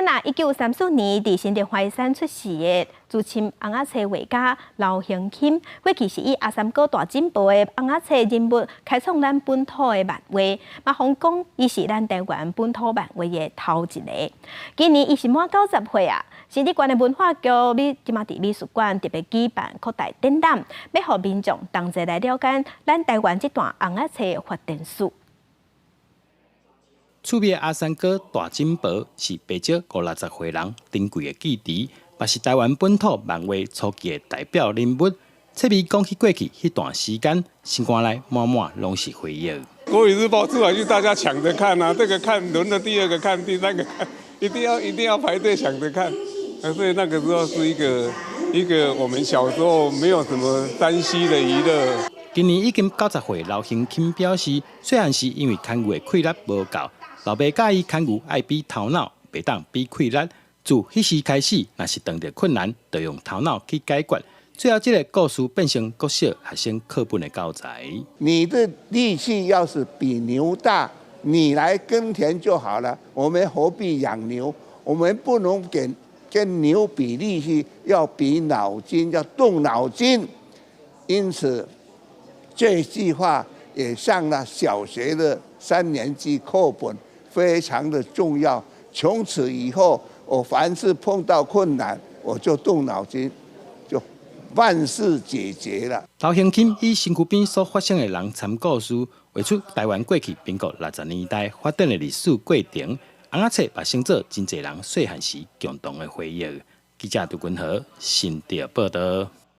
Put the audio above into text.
啊若1934年佇新竹淮山出世的資深尪仔冊畫家劉興欽，過去是以阿三哥大進步的尪仔冊人物開創咱本土的漫畫，嘛予人講伊是咱台灣本土漫畫的頭一个。今年伊是滿90歲啊！新竹縣的文化局美這馬佇美術館特別舉辦擴大展覽，欲予民眾同齊來了解咱台灣這段尪仔冊發展史。趣味阿三哥大進步是袂少五六十歲人珍貴的記憶，嘛是台灣本土漫畫初期的代表人物。冊味講起過去彼段時間，心肝內滿滿攏是回憶。國語日報出來就大家搶着看啊，這個看輪到第二個看，第三個看，一定要一定要排隊搶着看。所以那個時候是一個我們小時候沒有什麼3C 的娛樂。今年已經90歲，劉興欽表示，細漢時因為牽牛的氣力無夠，老爸教伊牽牛愛比頭腦，袂當比氣力。自彼時開始，若是碰著困難，就用頭腦去解決。最後，這个故事變成國小學生課本的教材。你的力氣要是比牛大，你來耕田就好了。我們何必養牛？我們不能跟牛比力氣，要比腦筋，要動腦筋。因此，這句話也上了小學的三年級課本，非常的重要。從此以後，我凡是碰到困難，我就動腦筋，就萬事解決了。劉興欽以身軀邊所發生的人參故事，畫出台灣過去民國60年代發展的歷史過程。尪仔冊嘛成做真濟人細漢時共同的回憶。記者杜君和新竹報導。